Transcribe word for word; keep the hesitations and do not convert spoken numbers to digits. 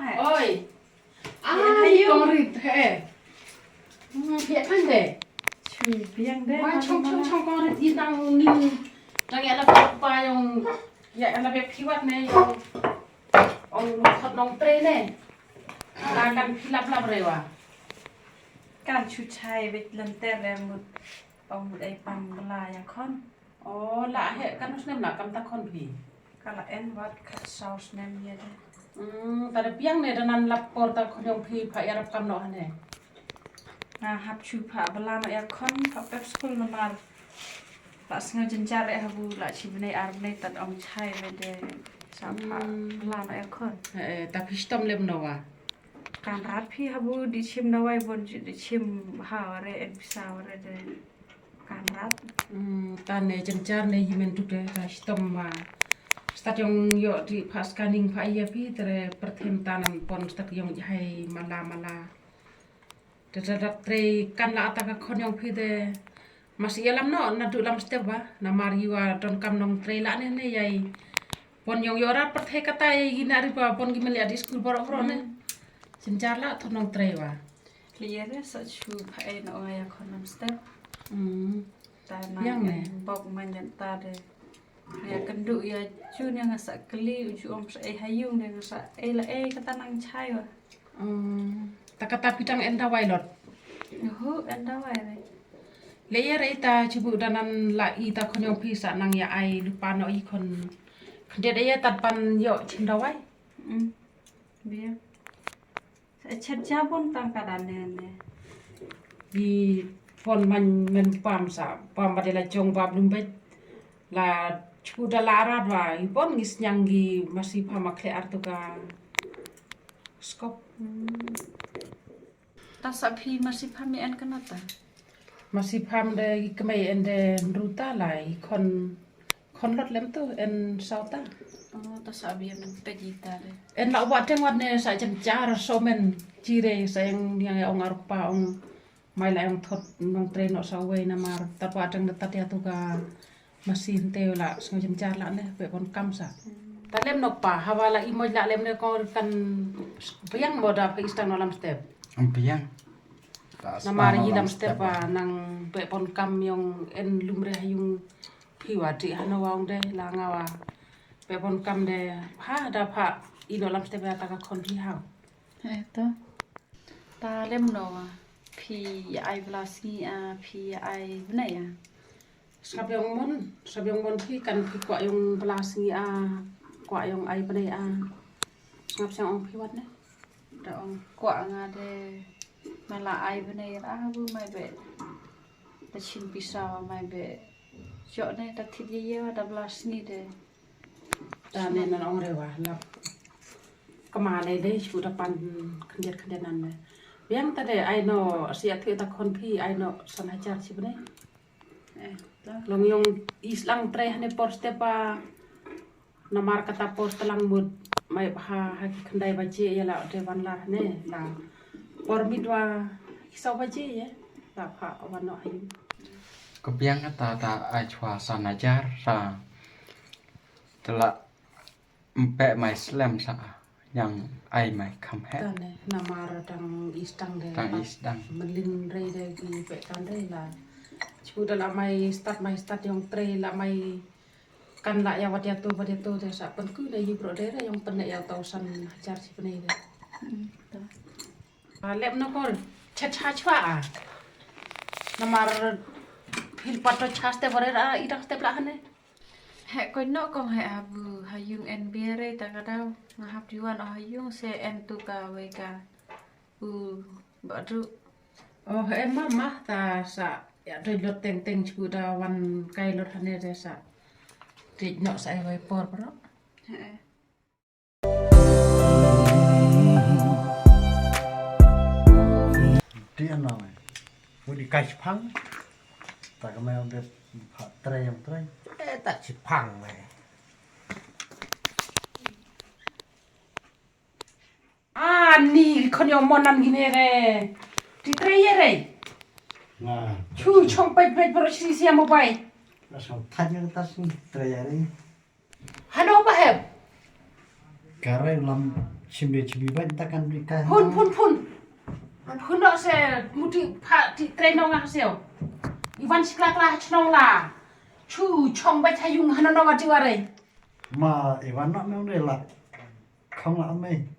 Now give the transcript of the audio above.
Oi. Ah, ni kong rit he. Hmm, phi ïa kan de. Chu biang de. Wa chong chong chong kong rit i dang ning. Dang ïa la pa yong. Ïa la be phi wat ne yong. Ong khot nong tre ne. La kan phi lap lap re wa. Kan chu chai bet lenter re mut. Ong mut ai pam bla ïa khon. Oh, la he kan snem la kam ta khon phi. Ka la en wat khat saw snem ïa de. Hmm, ta da biang ne da nan lap por ta khon yong phi pha ïarap kam noh hane. Nga hap chu pha bala noh ïa khon pha pep skul namar. La sngew jynjar eh habu la chi bnei ar bnei tat ong chai me de sa pha bala noh ïa khon. Eh, ta phi stom lem noh wa. Kan rat phi habu di chim dawai bon di chim ha ware en pisa ware de. Kan rat. Hmm, ta ne jynjar ne yimen tu de ta stom ma. Stad yong yo di pha scanning pha iya phi tere perthem tanan pon stad yong hai mala mala. Te te te tre kan la ata ka khon yong phi de. Mas iya lam no na du lam step ba. Na mar yiwa don kam nong tre la ne ne yai. Pon yong yo rat perthe kata yai gina ri ba pon gimen ya di skul borok borok ne. Jynjar la thon nong tre ba. Clear sa chu pha e na ong ya khon lam step. Hmm. Ta na yang ne bok man yan ta de. Ya kendu ya chu ne nga sa kli u chu om sa e hayung de nga sa e la e kata nang chai wa. Hmm. Ta kata pitang en dawai lot. Ho en dawai re. Le ya re ta chu bu danan la i ta khon yong phi sa nang ya ai lupa no i khon. Khdet ya tat pan yo chim dawai. Hmm. Bia. Chet ja bon tang ka da ne ne. Di pon man men pam sa pam ba de la jong ba blum bet la chu da la rat wa i pon ngi snyang gi masi pam a khle ar tu ka skop. Ta sa phi masi pam mi en kana ta. Masi pham de i kmei en de ruta la i khon khon lot lem tu en sauta. Oh, ta sa bia men pe ji ta de. En la wa teng wat ne sa jem jar so men jire sa yang yang ong arpa ong mai la yang thot nong tre no sa wei na mar ta wa teng de tat ya tu ka masi hente la sngo jem jar la ne pe kon kam sa. Ta lem no pa hawa la i moj la lem ne ko kan biang mo da pe istang no lam step. Biang. Namar yi lam step ba nang pe pon kam yong en lumre ha yung phi wa ti hano wa ong de la nga wa pe pon kam de ha da pha ino lam step ya ta ka khon phi ha. Eh to. Ta lem no wa phi ya ai bla sngi a phi ya ai bnai a. Sngap yong mon, sngap yong mon phi kan phi kwah yong bla sngi a, kwah yong ai bnai a. Sngap siang ong phi wat ne. Da ong kwah nga de mala ai bnai ra bu mai be. Da chin pisa mai be. Jok ne da thit ye ye da bla sngi de. Ta ne nan ong re wa lap. Kama ne de chu da pan khyndiat khyndiat nan ne. Biang ta de ai no sia thik ta khon phi ai no san hajar chi bnai. Long yong islang tre hane por step a namar kata por telang mut mai bha ha ki khyndai baje ya la de wan lar hane la por mit wa ki saw baje ya la pha wan no hayu. Ka biang kata ta ai chwa san hajar sa tela mpe mai slem sa. Yang ai mai kham he. Tane namar dang istang de. Dang istang. Melin rei de ki pe tan rei la. Chu da la mai start mai start yong trei la mai kan la ya wat ya tu wat ya tu de sa pen ku de yu bro de re yong pen ya tau san hajar chi pen de. Lep no kor chet cha chwa a. Namar phil pato cha ste bare ra idang ste pla hane. He koi nok kong he abu hayung en biare ta ka dau nga hap di wan o hayung se en tu ka wei ka u ba du. Oh he mama ta sa ya doi lot teng teng chu da wan kai lot hane de sa. Ti nok sa wei por bro. He. Ti ano me. Wudi kai chipang. Ta ka me de pha trei yang trei. Eh ta chipang me. Ah ni khon yo mon nan gine re. Ti trei ye re. Nga. Chu chong pet pet bro sri sia mo pai. Nga chong thaj nga ta sing trei ye re. Hano ba hep. Kare lam Shim de chibi ba ta kan bri ka. Phun phun phun. Phun no se muti pha ti tre no nga se. Iwan sikla kla ha chnong la. Chu chong ba cha yung hana no ma ti ware. Ma Iwan no no de la. Khong la me.